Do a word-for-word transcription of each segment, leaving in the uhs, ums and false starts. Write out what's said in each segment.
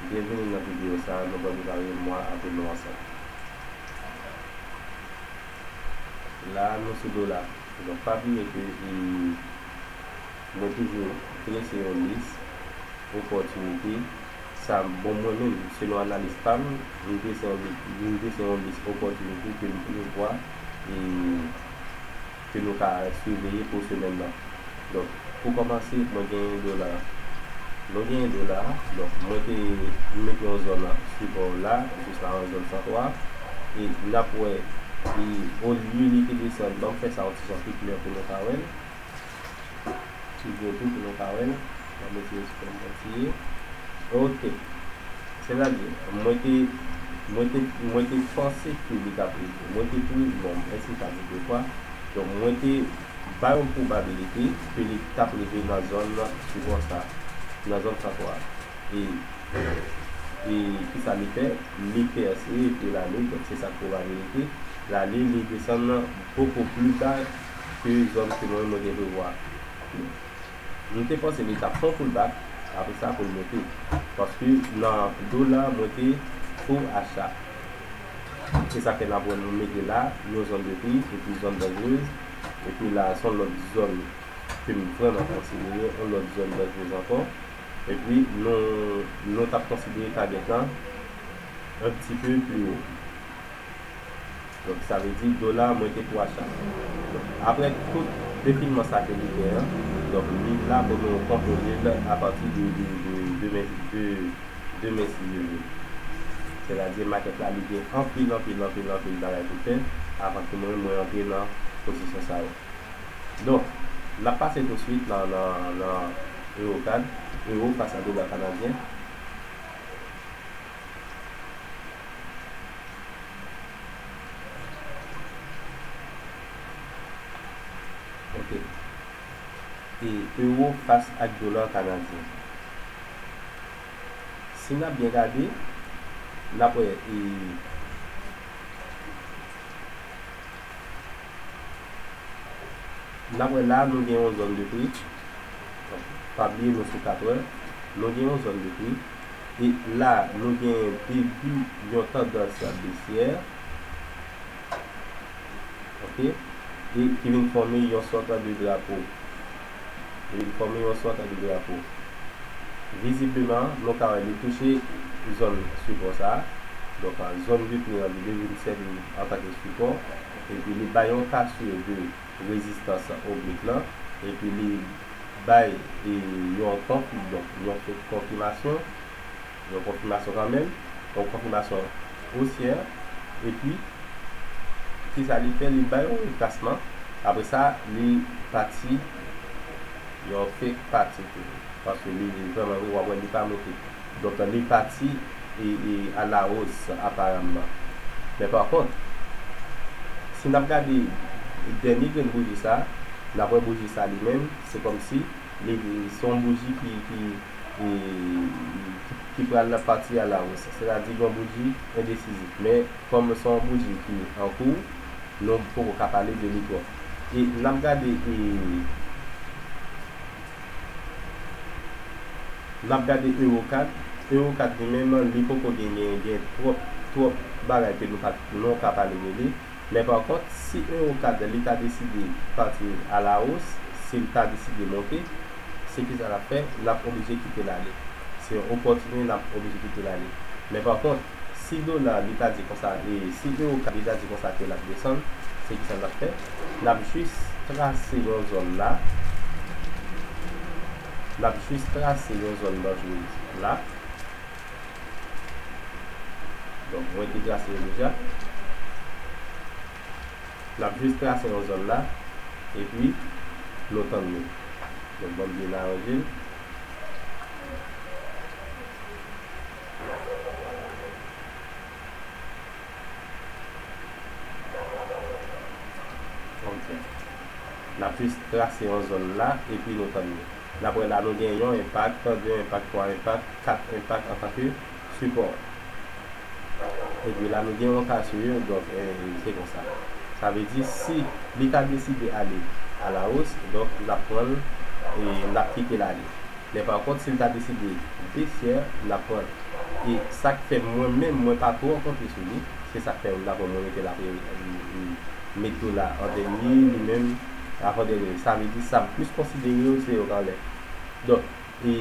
Byenvini nan videyo sa a, nou pral prepare mwa avril nou ansanm. La, nou sou dola. Donk, pa bliye ke, e, mwen toujou drese yon lis opòtinite. Sa, bon, mwen menm, selon analiz pa m, m drese yon li-, m drese yon lis opòtinite ke m prevwa, e ke nou ka siveye pou semèn nan. Donk, pou kòmanse, mwen genyen dola. Nou genyen dola. Donk, mwen te mete yon zòn sipò la, jis la, yon zòn san twa. E n ap wè, e olye li te desann, ban m fè sa yon ti jan pi klè pou nou ka wè l. Pi gwo tou pou nou ka wè l. Ban m eseye sipò m kontinye. Ok. Sètadi, mwen te, mwen te, mwen te panse ke li t ap rive. Mwen te tou, bon, mwen se sa de fwa. Donk, mwen te bay yon pwobabilite ke li t ap rive nan zòn sipò sa, nan zòn san twa. E, e kisa li fè? Li pèse epi l ale, donk se sa k pwobabilite. L ale, li desann bokou pli ba ke zòn ke mwen, mwen te prevwa. M te panse li t ap fè yon pullback, apre sa pou l monte. Paske nan dola, mwen te pou acha. Se sa fè n ap wè nou mete la, yon zòn de pri, epi zòn danjrez. Epi la, se yon lòt zòn ke m vrèman konsidere, yon lòt zòn danjrez ankò. Epi nou, nou t ap konsidere target lan un petit peu plus haut. Donk, sa vle di dola mwen te pou acha. Donk, apre tout defileman sa ke li fè an, donk, li la pou nou kontwole l apati de, de, de, demen, de, demen si Dye vle. Sètadi, makèt la, li gen anpil, anpil, anpil, anpil bagay pou fè avan ke mwen, mwen antre nan pozisyon sa yo. Donk, n ap pase tousuit nan, nan, nan ewo kad, ewo fas a dola kanadyen. Ok. E ewo fas ak dola kanadyen. Si n ap byen gade, n ap wè, e, n ap wè la, nou gen yon zòn de pri. Pa bliye nou sou katwè. Nou gen yon zòn de pri. E la, nou gen debi yon tandans besyè. Ok? E ki vin fòme yon sòt de drapo. Li vin fòme yon sòt de drapo. Vizibleman, nou ka wè li touche zòn sipò sa a. Donk, zòn de pri an, li vin sèvi antanke sipò. Epi li bay yon kasur de rezistans oblik lan. Epi li bay, e, yon konfi-, donk, yon fake konfimasyon. Yon konfimasyon kanmenm, yon konfimasyon osyè, epi, kisa li fè? Li bay yon reklasman, apre sa, li pati, yon fake pati tou, paske li vrèman, w ap wè li pa monte. Donk, li pati, e, e, à la hausse, aparamman. Men pa kont, si n ap gade dènye grenn bouji sa, n ap wè bouji sa li menm, se kòmsi li, se yon bouji ki, ki, e, ki pral pati à la hausse, sètadi yon bouji endesizif. Men, kòm se yon bouji ki an kou, nou poko ka pale de li twòp. E n ap gade, e, n ap gade ewo kad. Ewo kad li menm, li poko genyen, gen twòp, twòp bagay ke nou pa, nou ka pale de li. Men pa kont, si ewo kad li ta deside pati à la hausse, si l ta deside monte, se kisa n ap fè? N ap oblije kite l ale. Se yon opòtinite, n ap oblije kite l ale. Men pa kont, si dola li ta di konsa, e si ewo kad li ta di konsa ke l ap desann, se kisa n ap fè? N ap jis trase yon zòn la. N ap jis trase yon zòn danjrez la. Donk, mwen te trase yo deja. N ap jis trase yon zòn la, epi nou tann li. Donk, ban m byen aranje l. Ok. N ap jis trase yon zòn la, epi nou tann li. N ap wè la, nou gen yon enpak, de enpak, twa enpak, kat enpak antanke sipò. Epi la, nou gen yon kasur, donk, e, se konsa. Sa vle di, si li ta deside ale à la hausse, donk, n ap pran l, e n ap kite l ale. Men pa kont, si l ta deside besyè, n ap pran l. E sa k fè mwen menm, mwen pa twò konte sou li, se sa k fè, dapre mwen, mete l apre, m, m met dola an dènye, li menm avan dènye. Sa vle di, sa m plis konsidere yo, se yo k anlè. Donk, e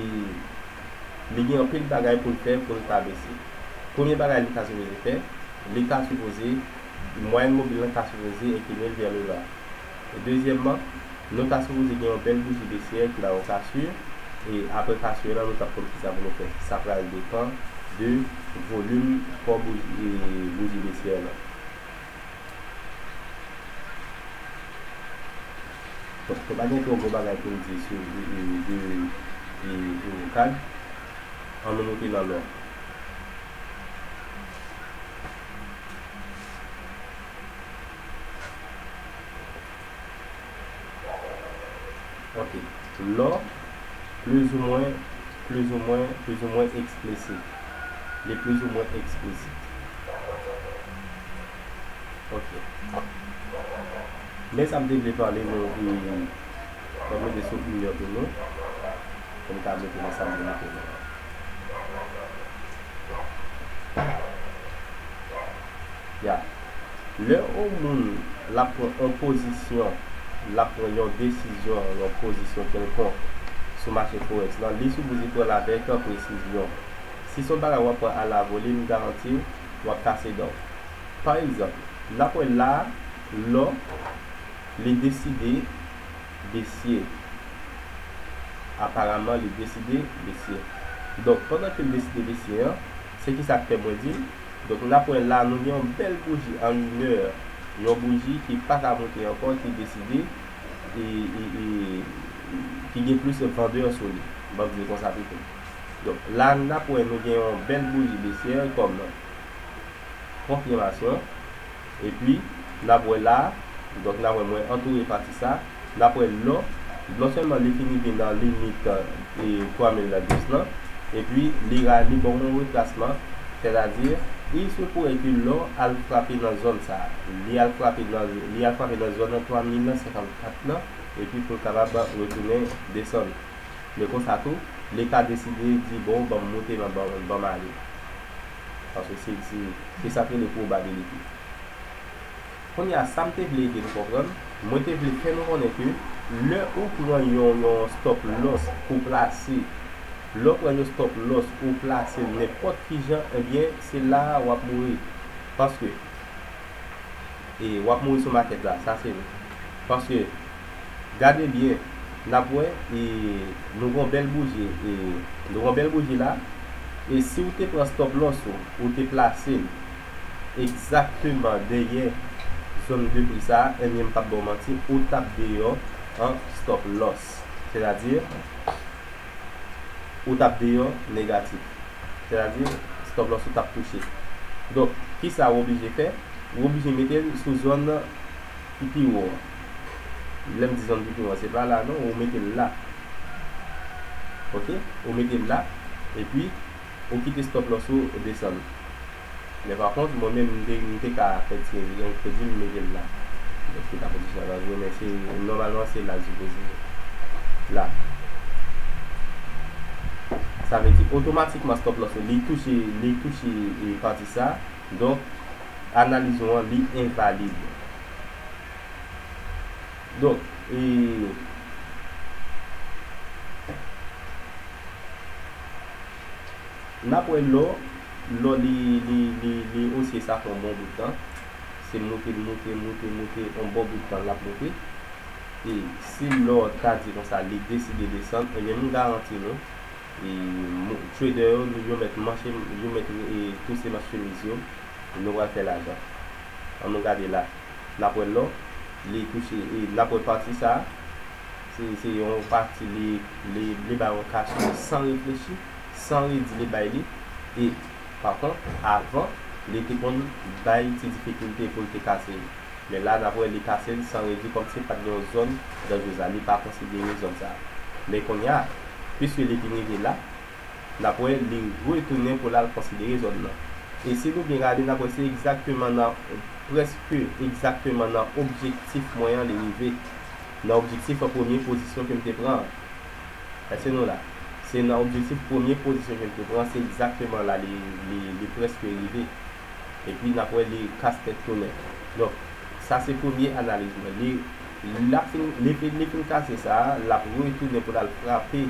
li gen anpil bagay pou l fè, pou l ta bese. Premye bagay li ta sipoze fè, li ta sipoze, mwayèn mobil lan ta sipoze enklinen l vè le ba. E dezyèmman, nou ta sipoze gen yon bèl bouji besyè ki ba yo kasir, e apre kasir lan, nou t ap konn kisa pou nou fè. Sa pral depann de volim kò bouji, e, bouji besyè lan. Bon, nou pa gen twò gwo bagay pou n di sou, e, e, de, e, e, kad. Ann nou moute nan lò. Ok. Lò, plizoumwen, plizoumwen, plizoumwen eksplisit. Li plizoumwen eksplisit. Ok. Men sa m te vle pale nou, e, ban m mete sou inè pou nou. Pou m ka mete nan sa m vle mete nan. Ya. Lè yon moun l ap pran yon pozisyon, l ap pran yon desizyon, yon pozisyon kèlkonk sou mache forex lan, li sipoze pran l avèk presizyon. Si se yon bagay w ap pran a la vole, m garanti w, w ap kase dan w. Pa egzanp, n ap wè la, lò, li deside besye. Aparaman, li deside besye. Donk, pandan ke l deside besye an, se kisa k fè mwen di l? Donk, n ap wè la, nou gen yon bèl bouji an inè, yon bouji ki pa ka moute ankò, ki deside, e, e, e, ki gen plis vandè sou li. Ban m di l konsa pito. Donk, la, n ap wè nou gen yon bèl bouji besyè kòm konfimasyon. Epi, n ap wè la, donk, n ap wè mwen antoure pati sa. N ap wè lò, non sèlman li fin rive nan limit, e, twa mil dous lan, epi li ra-, li ba w yon retrasman, sètadi, il se pourrait que lò al frape nan zòn sa. Li al frape nan, li al frape nan zòn nan twa mil senkannkat lan, epi pou l kapab retounen desann. Men konsa tou, li ka deside di, bon, ban m moute, ban, ban, ban m ale. Paske se, se, se sa k rele probabilite. Kounye a, sa m te vle ede nou konprann, mwen te vle fè nou konnen ke lè ou pran yon, yon stop loss ou plase, lè w pran yon stop loss ou plase l nenpòt ki jan, ebyen, se la a w ap mouri. Paske, e, w ap mouri sou makèt la, sa se vre. Paske, gade byen, n ap wè, e, nou gon bèl bouji, e, nou gon bèl bouji la, e si w te pran stop loss ou, ou te plase l egzakteman dèyè zòn de pri sa a, ebyen, m p ap ba w manti, ou t ap deyò an stop loss. Sètadi, ou t ap deyò negatif. Sètadi, stop loss ou t ap touche. Donk, kisa w oblije fè? Ou oblije mete l sou zòn ki pi wo an. Lè m di zòn ki pi wo an, se pa la non, ou mete l la. Ok? Ou mete l la, epi ou kite stop loss ou desann. Men pa kont, mwen menm, m te, m te ka fè ti yon kredi, m mete l la. Donk, se ta pozisyon an, men se, nòmalman, se la l sipoze ye. La. Sa vle di, otomatikman, stop loss ou, li touche, li touche, e, pati sa. Donk, analiz ou an, li envalid. Donk, e, n ap wè lò, lò li, li, li, li osye sa fè yon bon bout tan. Se moute, moute, moute, moute, yon bon bout tan l ap moute. E si lò ta di konsa, li deside desann, ebyen, m garanti nou, e, mo-, trader yo, yo mèt manche, yo mèt, e, touse manch chemiz yo, nou pral fè lajan. Ann nou gade la. N ap wè lò, li touche, e n ap wè pati sa a, se, se yon pati li, li, li bay yon kasir san reflechi, san redi li bay li. E, pa kont, avan, li te konn bay ti difikilte pou l te kase l. Men la, n ap wè li kase l san redi, kòmsi pa t gen yon zòn danjrez la, li pa konsidere zòn sa a. Men kounye a, piske li fin rive la, n ap wè li retounen pou l al konsidere zòn nan. E si nou byen gade, n ap wè se egzakteman nan, prèske egzakteman nan objektif mwen an li rive. Nan objektif an, premye pozisyon ke m te pran an. Èske nou la? Se nan objektif premye pozisyon ke l te pran, se egzakteman la li, li, li prèske rive. Epi n ap wè li kas tèt tou nèt. Donk, sa se premye analiz mwen. Li, l ap fin, li fin, li fin kase sa a, l ap retounen pou l al frape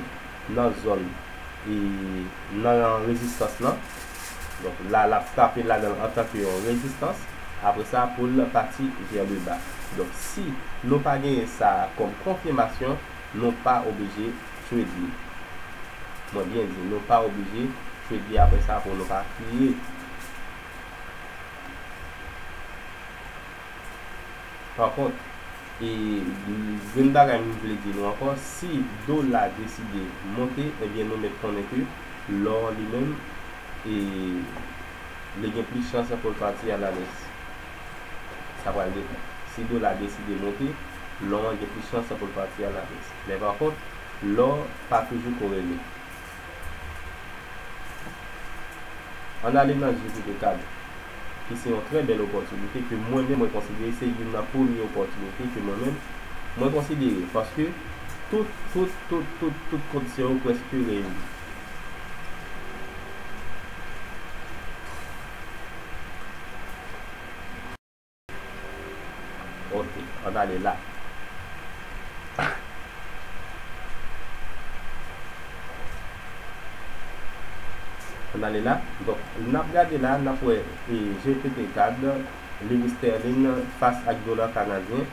nan zòn, e, nan rezistans lan. Donk, la, l ap frape ladan l antanke yon rezistans. Apre sa, pou l pati vers le bas. Donk, si nou pa genyen sa a kòm konfimasyon, nou pa oblije trade li. Mwen byen di, nou pa oblije trade li apre sa pou nou pa kriye. Pa kont, e, grenn bagay m vle di nou ankò, si dola deside monte, ebyen nou mèt konnen ke lò li menm, e, li gen plis chans pou l pati alavès. Sa pral depann. Si dola deside monte, lò an gen plis chans pou l pati alavès. Men pa kont, lò pa toujou korele. Ann ale nan J P P CAD, ki se yon trè bèl opòtinite ke mwen menm mwen konsidere se youn nan premye opòtinite ke mwen menm mwen konsidere, paske tout, tout, tout, tout, tout kondisyon yo prèske reyini. Ok, ann ale la. Ann ale la. Donk, n ap gade la, n ap wè, e, J P P CAD, liv estèlin fas ak dola kanadyen.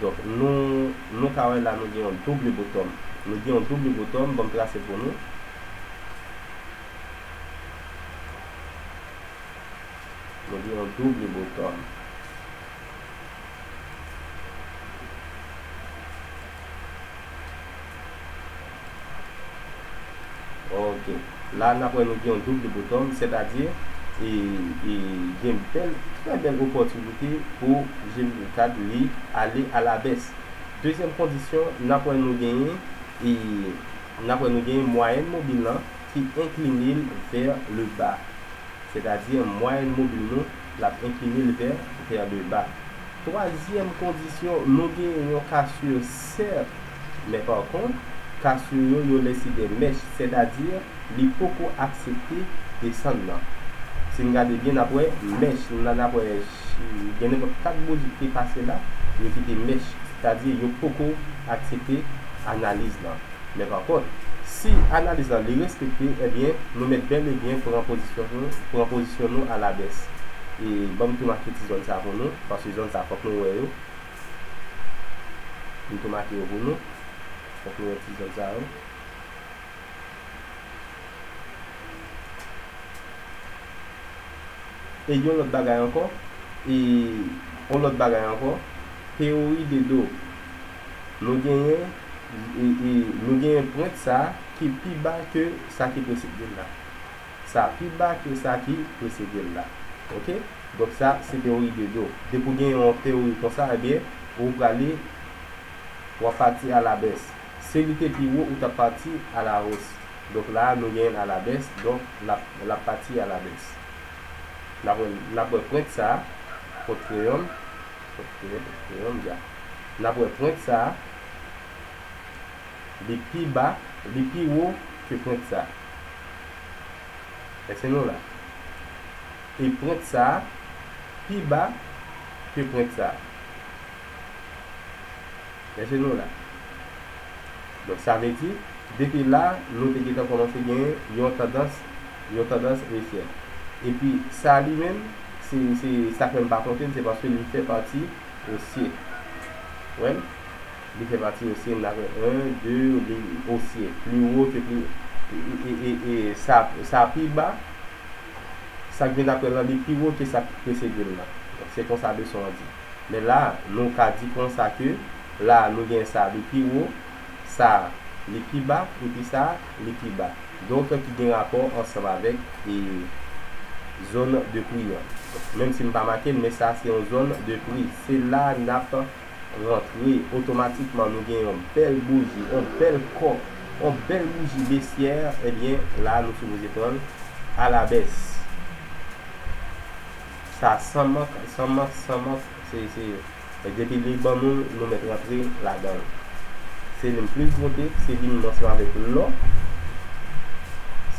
Donk, nou, nou ka wè la, nou gen yon double bottom. Nou gen yon double bottom, ban m trase pou nou. Nou gen yon double bottom. Ok. La, n ap wè nou gen yon double bottom, sètadi, e, e, gen bèl, trè bèl opòtinite pou J P P CAD li ale alabès. Dezyèm kondisyon, n ap wè nou genyen, e, n ap wè nou genyen mwayèn mobil lan ki enkline l vers le bas. Sètadi, mwayèn mobil nou, l ap enkline l vers, vers le bas. Twazyèm kondisyon, nou genyen yon kasur sèk, men pa kont, kasur yo, yo lese de mèch, sètadi, li poko aksepte desann nan. Si n gade byen, n ap wè mèch, n ap wè gen nenpòt kat bouji ki te pase la, yo kite mèch, sètadi, yo poko aksepte analiz lan. Men pa kont, si analiz la li respekte, ebyen, nou mèt bèl e byen pran pozisyon nou, pran pozisyon nou alabès. E ban m tou make ti zòn sa pou nou, paske zòn sa fòk nou wè yo. M tou make yo pou nou. Fòk nou wè ti zòn sa yo. E yon lòt bagay ankò, e yon lòt bagay ankò, teyori de do. Nou genyen, e, e, nou genyen pwent sa a ki pi ba ke sa ki presede l la. Sa pi ba ke sa ki presede l la. Ok? Donk sa, se teyori de do. Depi w genyen yon teyori konsa, ebyen, ou prale, w ap pati alabès. Si li te pi wo, ou t ap pati alawòs. Donk la a, nou genyen l alabès, donk l ap, l ap pati alabès. N ap wè, n ap wè pwent sa a, kot kreyon m, kot kreyon, kot kreyon m, ya. N ap wè pwent sa a, li pi ba, li pi wo ke pwent sa a. Èske nou la? E pwent sa a pi ba ke pwent sa a. Èske nou la? Donk, sa vle di, depi la, nou te gentan kòmanse gen yon tandans, yon tandans esyè. Epi, sa li menm, se, se sa k fè m pa konte l, se paske li fè pati osye. Wè l? Li fè pati osye, n ap wè en, de, li osye. Pli wo ke pli, e, e, e, e, sa, sa pi ba, sa k vin apre l lan, li pi wo ke sa k presede l lan. Donk, se konsa leson an di. Men la, nou ka di konsa ke la, nou gen sa, li pi wo, sa, li pi ba, epi sa, li pi ba. Donk, ki gen rapò ansanm avèk, e, zòn de pri an. Menm si m pa make l, men sa, se yon zòn de pri. Se la n ap rantre, otomatikman, nou gen yon bèl bouji, yon bèl kò, yon bèl bouji besyè, ebyen, la, nou sipoze pran l alabès. Sa, san mank, san mank, san mank, se, se, e depi li ban nou, nou mèt rantre ladan l. Se li m plis vote, se li m ansanm avèk lò.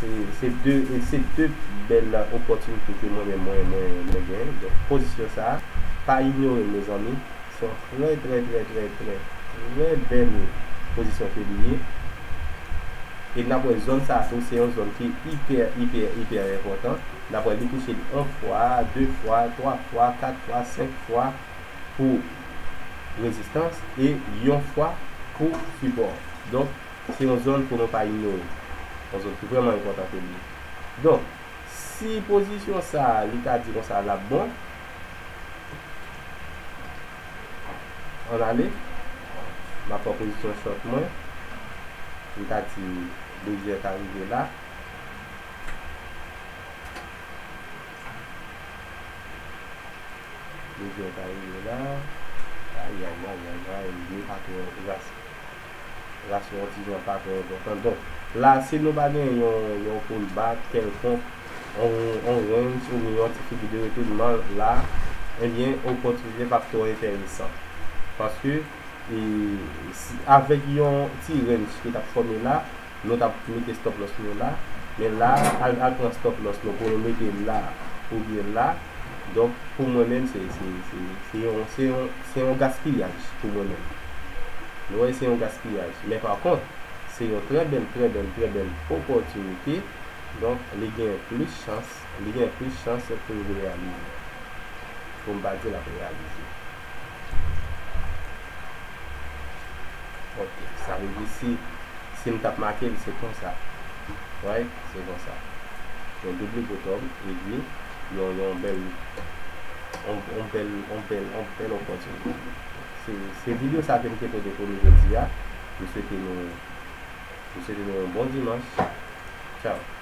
Se, se de, e se de bèl opòtinite ke mwen menm, mwen, mwen, mwen genyen. Donk, pozisyon sa a, pa inyore l, mezanmi. Se yon trè, trè, trè, trè, trè, trè bèl pozisyon ke li ye. E n ap wè zòn sa a tou, se yon zòn ki ipè, ipè, ipè enpòtan. N ap wè li touche l yon fwa, de fwa, twa fwa, kat fwa, senk fwa pou rezistans e yon fwa pou sipò. Donk, se yon zòn pou nou pa inyore. Yon zòn ki vrèman enpòtan ke li ye. Donk, si pozisyon sa a, li ta di konsa, l ap bon, ann ale, m ap pran pozisyon short mwen. M ta di, bezwen ta rive la. Bezwen ta rive la. Ayayayayay, li pa twò, ras, ras yon ti jan pa twò enpòtan. Donk, la, si nou pa gen yon, yon pullback kèlkonk, yon, yon range oubyen yon ti figi de retouneman la, ebyen, opòtinite p ap twò enteresan. Paske, e, si, avèk yon ti range ki t ap fòme la, nou t ap mete stop loss nou la, men la, al, al pran stop loss nou pou nou mete l la oubyen la. Donk, pou mwen menm, se, se, se, se yon, se yon, se yon gaspiyaj pou mwen menm. Nou wè, se yon gaspiyaj. Men pa kont, se yon trè bèl, trè bèl, trè bèl opòtinite. Donk, li gen plis chans, li gen plis chans pou l reyalize. Pou m pa di l ap reyalize. Ok, sa vle di si, si m t ap make l, se konsa. Right? Se konsa. Yon double bottom, epi yon, yon bèl, yon, yon bèl, yon bèl, yon bèl opòtinite. Se, se videyo sa ke m te pote pou nou jodi a. M swete nou, m swete nou yon bon dimanch. Tchao.